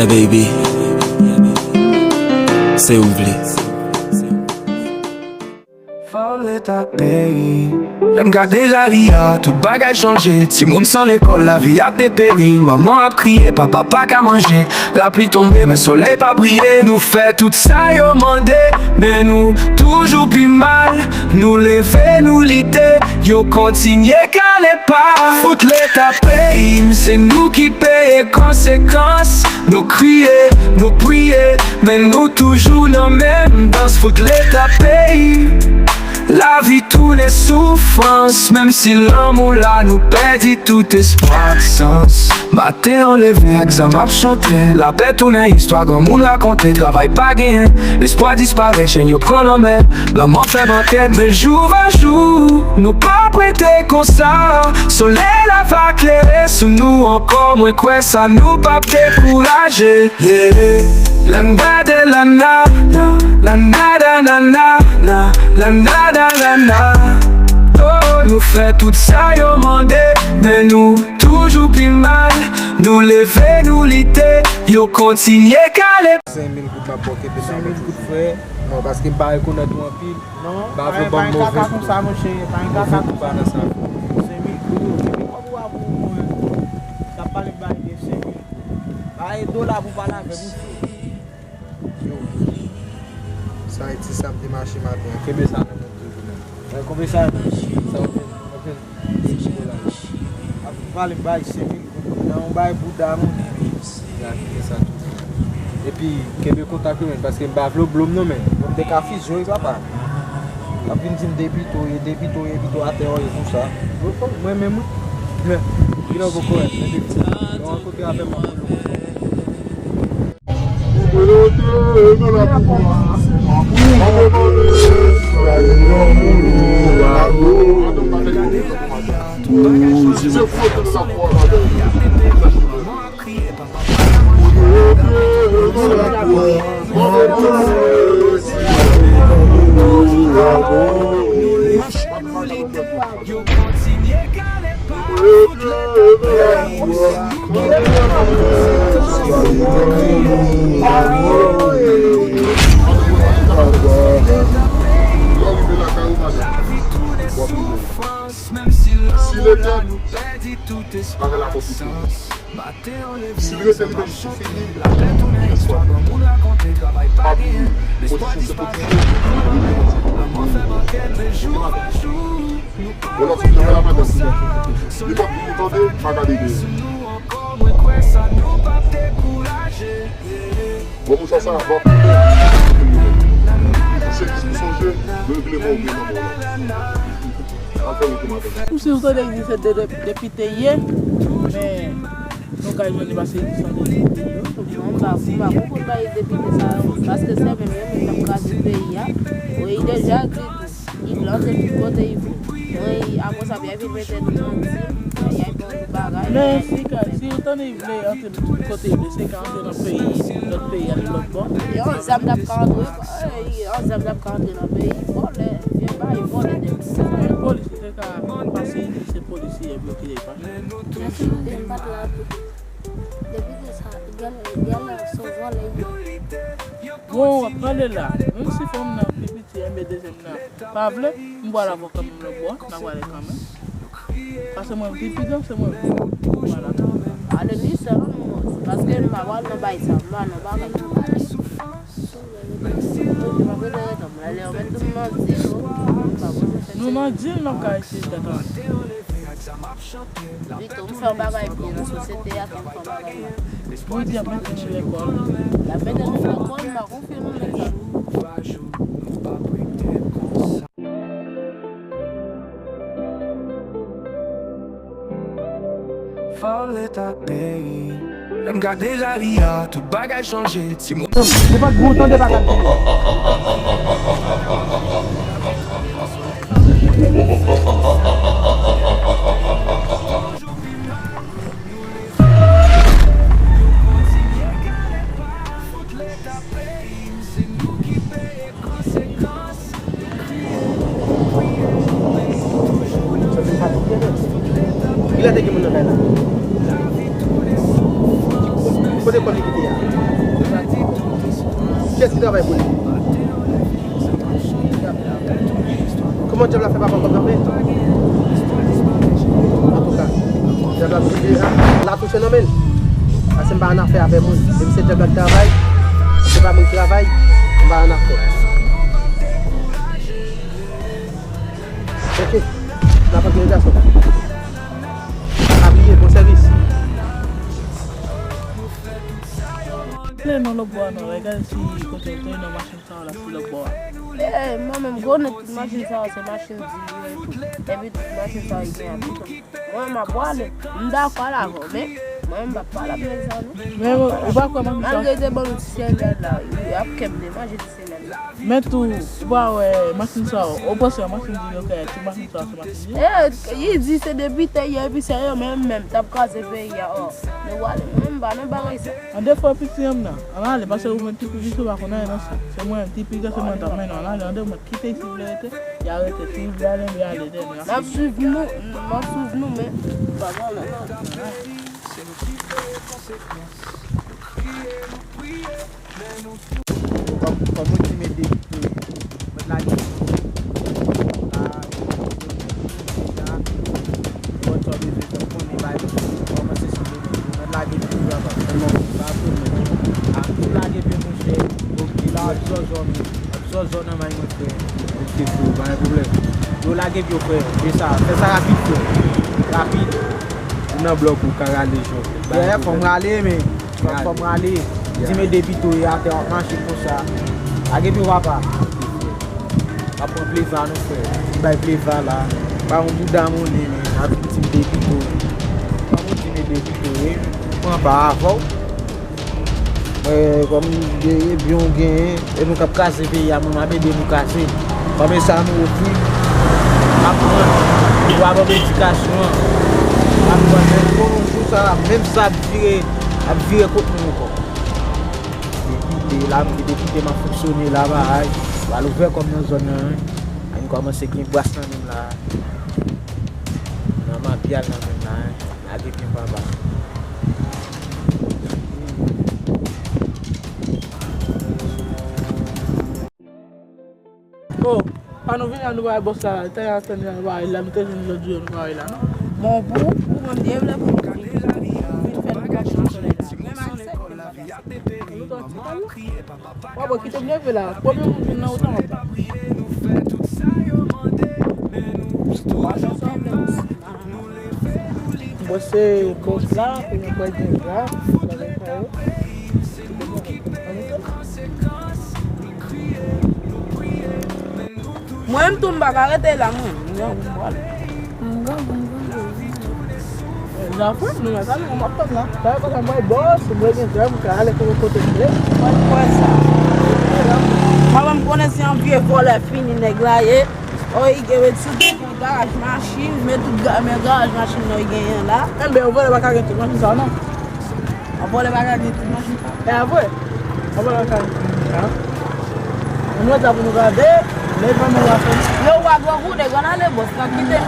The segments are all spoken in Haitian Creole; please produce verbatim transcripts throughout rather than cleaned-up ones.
Yeah, baby. Se ou vle. Fò Leta peyi. Lè m gade lari a, tout bagay chanje. Timoun san lekòl, lavi ap deperi. Manman ap kriye, papa pa ka manje. Lapli tonbe, men solèy pa briye. Nou fè tout sa yo mande, men nou toujou pi mal. Nou leve, nou lite, yo kontinye kale pa. Fout Leta peyi m, se nou ki peye konsekans. Nou kriye, nou priye, men nou toujou nan menm dans. Fout Leta peyi m. Lavi tounen soufrans, menm si lanmou la, nou pèdi tout espwa ak sans. Maten an leve ak zam ap chante, lapè tounen istwa granmoun rakonte, travay pa genyen, lespwa disparèt, chenn yo pran lanmè, lanmò fè bankèt, men jou va jou, nou p ap rete konsa. Solèy la va klere sou nou ankò, mwen kwè sa, nou p ap dekouraje. Yeah. Lè m gade lana, lana, lana, lana, lana, lana, lana. Oh, nou fè tout sa yo mande, men nou toujou pi mal. Nou leve, nou lite, yo kontinye kale. Senk mil goud m ap ba w, kenbe sa. Senk mil goud, frè. Non, paske m pa rekonèt ou anpil. Non, m pa vle ban m move kou. Pa gen kaka konsa, monchè, pa gen kaka konsa. Move kou pa nan sa. Senk mil goud, yo, kenbe kòb ou a pou mwen. Sa pale bay de senk mil. Bay dola pou pale avè m, monchè. Yo. Sa e ti sa m te mache maten an. Kenbe sa nan men m toujou, men. Mwen konbe sa, sa w fè, w fè ti dola. Ap pale m bay senk mil goud nan yon bay bouda, monchè. Ya, kenbe sa toujou. Epi, kenbe kontak yo, men, paske m pa vle w blo m non, men. Bon, m te ka fizyon wi, papa. Ap vin di m depito ye, depito ye, pito atè w ye konsa. Mwen menm wi. Men, vin nan poko wè, men depito. Yon kote avè m ap blo m. Si Letèn pa gen lakòz pou fini. Si l rete li menm sou fini, l ap fini. Pap fini. Pozisyon se pozisyon. Bon, lòt sou la madanm. Li pap vini tande, pa gade gen. Bon, mouchwa sa, bon. Ou se jis pou sonje, regle kò w byen nan mò w la. Al fè wout ou madanm. Ou si ou tande li di se de, de, depite ye, men nou ka jwenn li pase li san de depite yo. Non, m pa, m pa konprann bagay depite sa yo, paske se menm yo menm k ap kraze peyi a. Wi, li deja di tou, li vle antre tout kote li vle. Wi, apre sa, y a vin mete nou manti, y a fè tout bagay. Men si ka, si ou tande li vle antre tout kote li vle, se ka antre nan peyi, lòt peyi, ale lòt bò. E yon zam t ap ka antre, e yon zam t ap ka antre nan peyi, vòlè, vye bagay, vòlè de. Polis, li te ka pase, li se polisye, epi yo kite li pase. Mèsi, m te m pa t la tou. Depite sa, gèl, gèl la, se vòlè li ye. Bon, w ap pale la. Menm si fanm nan pi piti, enben dezyèm nan pa vle, m pral avè w kanmenm lòt bò, n a pale kanmenm. Paske mwen pi pidan, se mwen. Vwala. Ale li sèl, paske m pa pral nan bay sa, m pa nan bagay. Nou mande l, n ap ka eseye tèt ansanm. Vito, m fè yon bagay byen nan sosyete a, ke m fè yon bagay mal. Wi, di ap mete nou lekòl. Y ap mete nou lekòl, m pa konfye nou lekòl. Fò Leta peyi. Lè m gade lari a, tout bagay chanje. Timoun. Se pa gwo tande bagay. Kilè te gen moun nan kay la? Kote kò li kite a? Kiyès ki travay pou li? Kòman dyab la fè pa pran kòb nan men? Antouka, dyab la touche a, la touche nan men l. Paske m pa annafè avè moun. Depi se dyab la k travay, se pa mwen k travay, m pa annafè. Ok, n ap antre gason. Pa bliye, bon sèvis. Lè nan lòt bò a non, lè gade si kote l te nan machin sa yo la, si lòt bò a. Eh, mwen menm, gwo nèg tout machin sa yo, se machin di yo. Epi tout machin sa yo gen abitan. Mwen, m ap pale, m dakò la, men mwen, m p ap pale ak nèg sa yo, non. Men ou pa kwè machin sa yo? Malgre te ban nou ti sèlèl la, y ap kenbe manje ti sèlèl la. Men tou, ou pa wè machin sa yo, ou panse machin di yo kay, tout machin sa yo se machin di yo? Eh, li di se de pitè ye, epi se yo menm menm t ap kraze peyi a, oh. Nou ale, mwen, m pa nan bagay sa. An defo piti an m nan. Ann ale, paske ou menm ti piti ou pa konn anyen nan sa. Se mwen, ti piti se mwen t ap mennen w. Ann ale, an defo, kite isit vle rete, y a rete. Si w vle ale, vle ale, dèyè nou. N ap swiv nou, n ap swiv nou, men pa pale non. Kòm, kòm ou di, mete Mwen lage. Mwen lage pye, papa. Mwen lage pye, monchè. Ok, la, ap zòzò, men. Ap zòzò nan may mwen, frè. Ok, frè, pa gen pwoblèm. Yo lage pye, frè. Fè sa, fè sa rapid, frè. Rapid. Ou nan blòk, ou ka rale, jò. Yè, fò m rale, men. Fò, fò m rale. Di men depi tou e atè w ap mache konsa. Lage pye w papa. W ap pran pleva non frè. Li bay pleva la. Ba yon bouda monnen men. Ap vin di m depi tou. Kòm ou di men depi tou e. Pran pa avè w. Mwen kòm de ebyen w genyen. E nou k ap kraze peyi a mwen m ap ede nou kraze. Kòm e sa nou ofri. M ap pran. Ou ap ban m edikasyon an. M ap pran men yon jou sa menm sa ap vire. Ap vire kot nou ankò. Depite la, m gen depite m ap fonksyone la, bagay. Pral ouvè kòm nan zòn nan, wi. Ann kòmanse gen bras nan men m la. Nan mapyal nan men m la, wi. Lage pye papa. Oh, pa nou vini la, nou pa wè bòs la, te ap tann la, nou pa wè l la, nou te jwenn jodi a, nou pa wè l la, non. Bon, pou, pou mwen, m te vle pou m vin fè nou gade solèy la. Mwen m aksepte bagay sa. Nou t ap ti kalon. Wa bon, kite m leve la. Premye moun vin nan otan w ap la. Bon, se bòs la, pou mwen kwè gen gra, bagay sa yo. Mwen menm tou m pa ka rete la mwen. M grangou, m grangou, m grangou. Zafè, nou mèt ale, mwen m ap tann la. Sa yo konsa mwen bòs, mwen gen zam, m ka ale kote kote m vle. Mwen kwè sa. Mwen menm konnen se yon vye vòlè fini nèg la ye. Oh, li gen sou li gen garaj machin, men tout ga-, men garaj machin nan li genyen la. Enben, yon vòlè pa ka gen tout machin sa yo non. Yon vòlè pa ka gen tout machin sa yo. E a vre? Yon vòlè pa ka gen tout machin sa yo. Nou mèt la pou nou gade, lè vann nan la fè. Yo, w a grangou, nèg ann ale, bòs la kite m.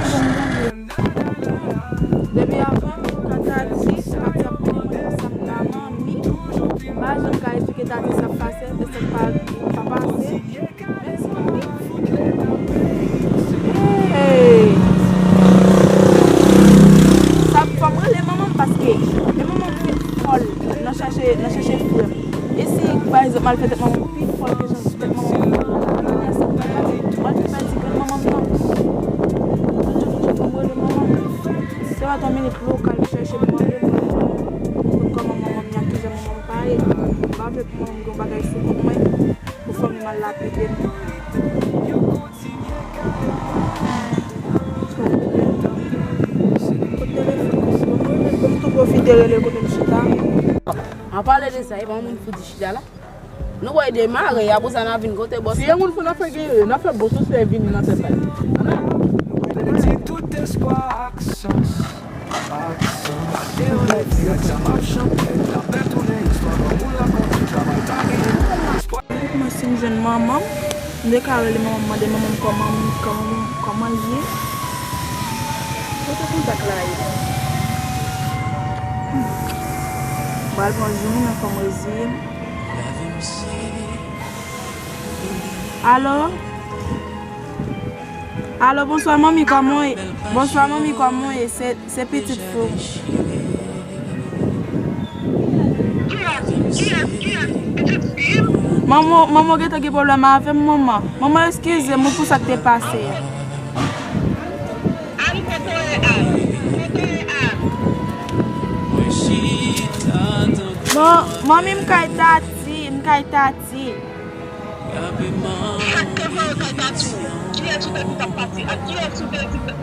Depi avan, kan Tati, Tati ap pran sa m nan manmi, m pa janm ka esplike Tati sa k pase, e sa k pa, pa pase. Mezanmi. Hey! Sa fò m rele manman m paske e manman m vin fòl nan chache, nan chache frè m. E si, pa egzanp, m al fè tèt manman m pi fòl ke jan tèt manman m fòl la, kounye a sa m pral fè? M al vin pèdi grann manman m nan. Tout jan, tout jan, fò m rele manman m. Se pa twa minit, lokal chèche m, mande m, mande manman m, konn kòman manman m ye, ki jan manman m pa ye. M pa vle pou manman m gen yon bagay sou kont mwen, pou fanmi m al lapide m. Kot telefòn, bon, mwen menm, bon, m tou pwofite rele kote m chita. An pale de sa, e pa yon moun fouti chita la. Nou wè demare, apre sa n a vin kote bòs. Si yon moun fè n a fè gere, n a fè bon sosye vini nan tèt la. Pèdi tout espwa ak sans. Mwen si m jwenn manman m, m te ka rele manman m, mande manman m kòman, kòman, kòman l ye. Kote kontak la ye? M pral pran jou m nan fò m reziye m. Alo? Alo, bonswa manmi, kòman w ye? Bonswa manmi, kòman w ye? Se, se pitit fi w. Manman, manman gentan gen pwoblèm avè m, manman. Manman, eskize m wi pou sa k te pase a. Bon, manmi, m kay Tati, m kay Tati. Sa k te voye w kay Tati? Kiyès ou te di t ap pati ak? Kiyès ou te di t ap...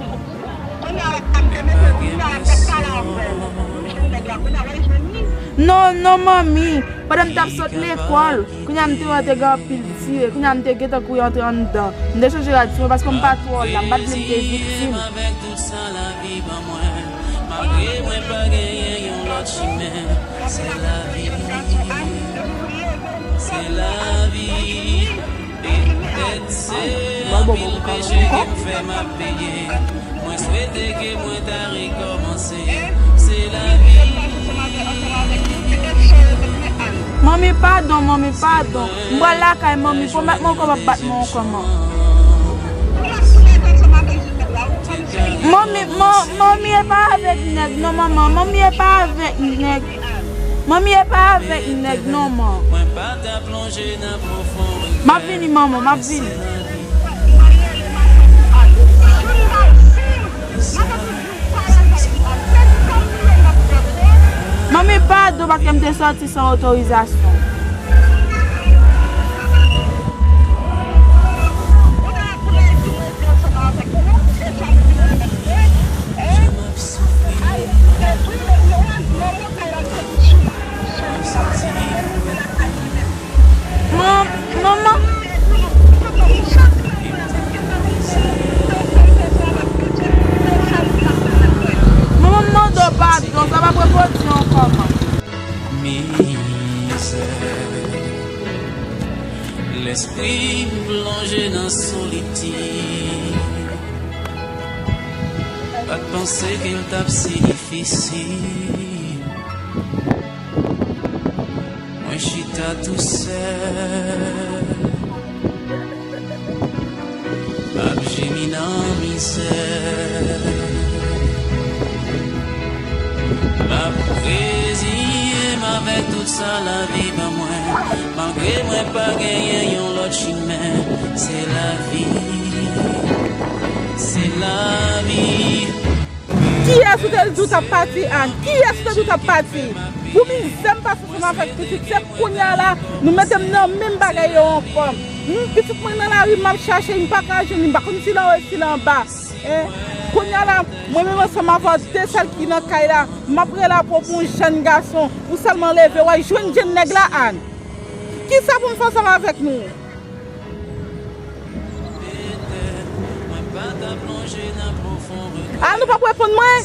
Kounye a l ap mete, kounye a l ap pale avè w. Ou jwenn nèg la, kounye a w al jwenn li? Non, non, manmi. Pandan m t ap sot lekòl, kounye a m te wè te gen anpil tire. Kounye a m te gentan kouri antre anndan. M te chanje rad sou mwen paske m pa t wè w la. M pa t vle m te viktim. Malgre mwen pa genyen yon lòt chimen, se lavi. Se lavi. Petèt se anpil peche ke m fè m ap peye. Mwen swete ke mwen ta rekòmanse. Se lavi. Manmi, padon, manmi, padon. M pral lakay manmi, pwomèt mwen ou p ap bat mwen ankò, manmi. Manmi, man-, manmi e pa avèk nèg non, manman. Manmi e pa avèk nèg. Manmi e pa avèk nèg non, man. M ap vini, manman, m ap vini. Manmi, padon paske m te sòti san otorizasyon. Man-, manman. Manman, m mande w padon, sa p ap repwodui ankò, man. Mizè. Lespri m plonje nan solitid. Pa t panse ke l t ap si difisil. Mwen chita tousèl. M ap jemi nan mizè. M ap reziye m avèk tout sa lavi ban mwen. Malgre mwen pa genyen yon lòt chimen, se lavi. Se lavi. Kiyès ou te di w t ap pati, Ann? Kiyès ou te di w t ap pati? Pou mizè m pase ansanm avèk pitit, se kounye a la, nou mete m nan menm bagay yo ankò. Hmm, pitit mwen nan lari, m ap chache, m pa ka jwenn li, m pa konn si l anwo, si l anba. Hein? Kounye a la, mwen menm ansanm avè w, de sèl ki nan kay la, m ap rele apre w pou yon jèn gason, ou sèlman leve, w al jwenn jèn nèg la, Ann. Kisa pou m fè ansanm avèk nou? Ann, ou p ap reponn mwen?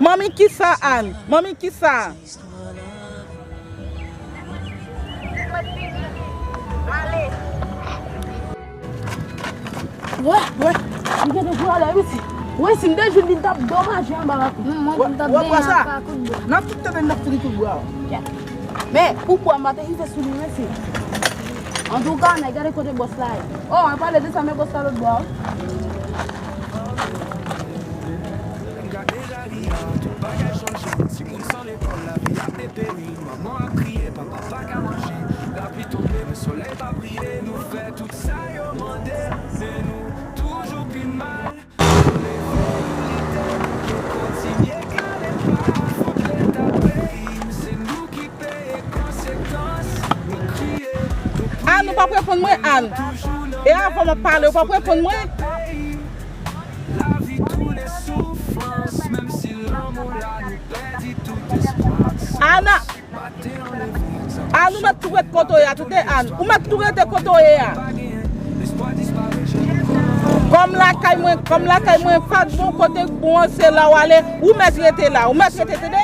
Manmi, kisa, Ann? Manmi, kisa? Wè, wè, li gentan prale, wi, si. Wi, si m te jwenn li, m t ap domaje anba lakou. Mwen, mwen, m t ap benyen ak pa kout bwa. N ap tout tande, n ap fini kout bwa. Men, pou bwa, m pa te rive sou li, wi, si. Antouka, nèg, gade kote bòs la ye. O, an pale de sa, men bòs la lòt bò a, wi. Gade lari a, tout bagay chanje. Timoun san lekòl, lavi a deperi. Manman ap kriye, papa pa ka manje. Lapli tonbe, men solèy pa briye. Nou fè tout sa yo mande, men nou toujou pi mal. Nou leve, nou lite, nou kontinye gade pa. Fout Leta peyi m, se nou ki peye konsekans. Nou kriye, nou priye. Ann, ou p ap reponn mwen, Ann. E avan m ap pale, ou p ap reponn mwen? Lavi tounen soufrans, menm si lanmou la nou pèdi tout espwa. Ann, Ann, ou mèt tou ret kote w ye a, tande, Ann. Ou mèt tou rete kote w ye a. Kòm lakay mwen, kòm lakay mwen pa t bon, kote k bon an, se la w ale. Ou mèt rete la, ou mèt rete, tande.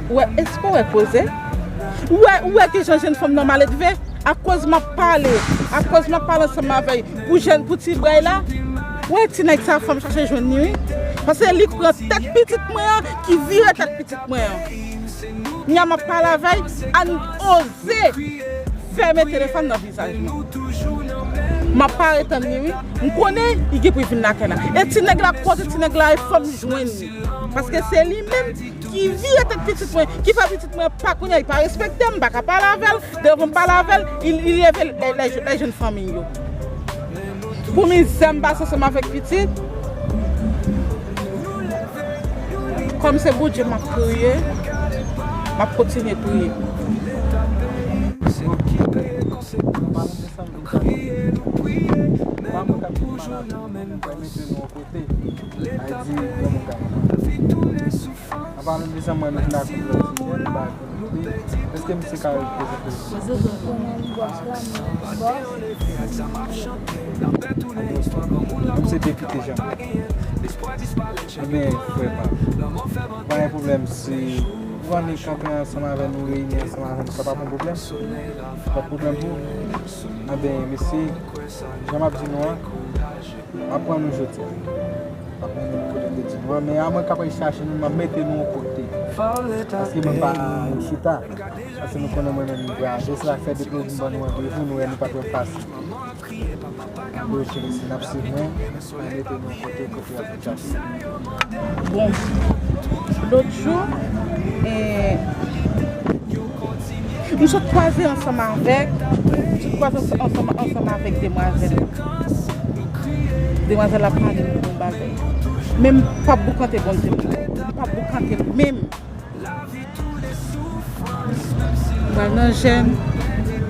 Ou wè, èske w wè koze? Ou wè, ou wè kijan jèn fanm nan maledve? Akoz m ap pale, akoz m ap pale ansanm avè l pou jèn, pou ti bway la. Wè ti nèg sa, fò m chache jwenn li, wi. Paske li pran tèt pitit mwen an, ki vire tèt pitit mwen an. Nya m ap pale avè l, Ann oze fèmen telefòn nan vizaj mwen. M ap pare tann li, wi. M konnen li gen pou l vin lakay la. E ti nèg la, kote ti nèg la ye, fò m jwenn li. Paske se li menm ki vire tèt pitit mwen, ki fè pitit mwen pa konnen, li pa respekte m, m pa ka pale avè l. Devan m pale avè l, li, li leve lè, lè, lè jwenn fanmi yo. Pou mizè m pase ansanm avèk pitit. Kòm se Bondye m ap priye, m ap kontinye priye. An palan de sa, m vin chanje. Pa mwen k ap vin malad, mwen mete nou yon kote. Ay di, granmoun ka. An palan de sa, mwen vin ak yon lòt sijè, nou bay pou nou. Èske misye ka reprezante? Misye depite Jan. Ebyen, frè pa m, pa gen pwoblèm si ou annik kanpe ansanm avè nou, reyini ansanm avè nou, sa pa pon pwoblèm. Pa pwoblèm pou ou. Anben, mesye, jan m ap di nou an, m ap pran nou jodi a. M ap mennen nou kote m te di nou an, men a mwen k ap al chache nou, m ap mete nou yon kote. Paske mwen pa chita. Paske nou konnen mwen menm m vwayaje, se sa k fè depi lè m ban nou randevou, nou wè nou pa t wè fasil. Anben, ok, mesye, n ap swiv mwen, mwen mete nou yon kote, kote y ap chache. Bon, lòt jou, eh, m sot kwaze ansanm avèk, m sot kwaze ansanm, ansanm avèk demwazèl. Demwazèl la pale m yon bagay. Men m p ap boukante Bondye m nan. M p ap boukante l menm. M pral nan jèn,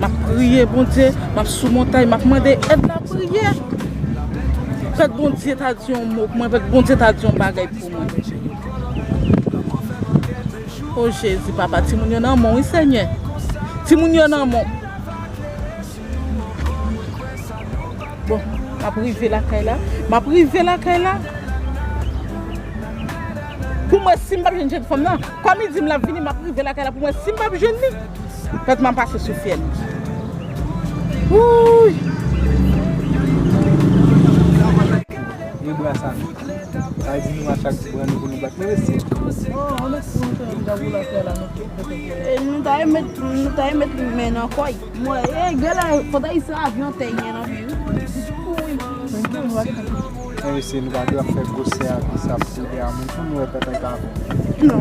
m ap priye Bondye, m ap sou montay, m ap mande èd lapriyè. Fèt Bondye ta di yon mo pou mwen, fèt Bondye ta di yon bagay pou mwen. O Jezi, papa, timoun yo nan men w, wi, Senyè. Timoun yo nan men w. Bon, m ap rive lakay la. M ap rive lakay la. Pou mwen, si m p ap jwenn jèn fanm nan, kòm li di m l ap vini, m ap rive lakay la. Pou mwen, si m p ap jwenn li, fèt m ap pase sou fyèl. Wouy! E bra sa, non. Sa di nou a chak ti bra nou pou nou bat. Men mesye. E nou ta remet, nou ta remet men nan kòy. Mwen, e, gèlè, fòtay sa avyon tèyen nan men wi. Men mesye, nou pa dwe ap fè gwosè a, konsa pou ede a moun. Pou nou wè pèpè pa bon. Non.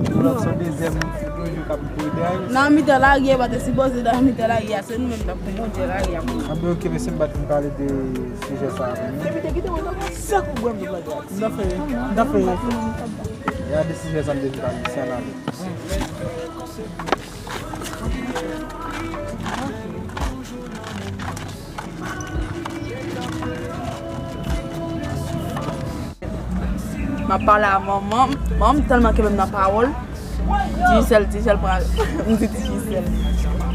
Nou lòt se dezèm moun ki toujou k ap pou ede a. Nan mitan lari a, pa te sipoze nan mitan lari a, se nou menm k ap pou Bondye lari a pou nou. Anben, ok, mesye, m pa t vin pale de sijè sa a pou nou. Epi te kite mwen nan sèk ou bwè m tout lagè. M ta fè, m ta fè. Gade sijè sa m te vin pale, se ann ale. M ap pale a manman m. Manman m tèlman kenbe m nan pawòl. Digicel, Digicel pran. M di Digicel.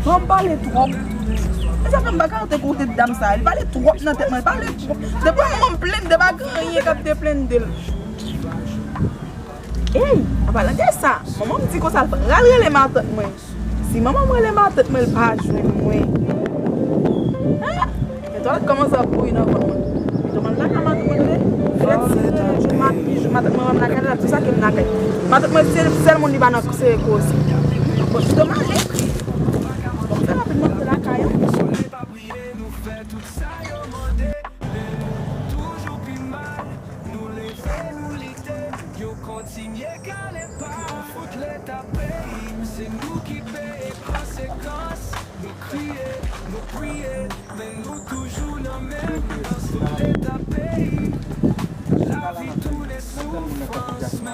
Manman m pale twòp. E sa fè m pa ka rete kote dam sa. Li pale twòp nan tèt mwen. Li pale twòp. Depi manman m plende, pa gen anyen k ap deplende l. Ey, an palan de sa, manman m di konsa l pral rele matant mwen. Si manman m rele matant mwen, l pa jwenn mwen. Ah! Etwal kòmanse ap bouyi nan vant mwen. Etwal lakay matant mwen rele. Fèt si rele jou mat, jou matant mwen wè m lakay la, l ap di sa ke m lakay. Matant mwen se sèl moun li pa nan se koze. Bon, si domaj. Bon, m fè rapid mwen lakay an. Nou leve, nou lite, yo kontinye kale pa. Ki pa fot Leta peyi m, se nou ki peye konsekans. Nou kriye, nou priye, men nou toujou nan menm dans. Fot Leta peyi m. Lavi tounen soufrans, men nou pèdi tout espas.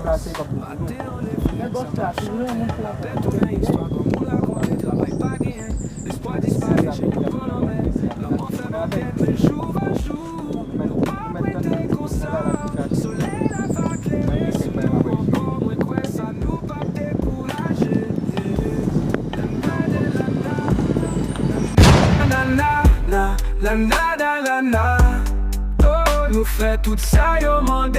Maten anleve, apre tounen istwa, kòm ou rakonte, travay pa genyen. Lespwa disparèt, je konpran lanmè. Lanmò fè mwen pè, men jou va jou, nou pa te konn sa. Solèy la va klere, mwen espere ankò, mwen kwè sa, nou p ap dekouraje. Lana, lana, lana, lana, lana. Oh, nou fè tout sa yo mande.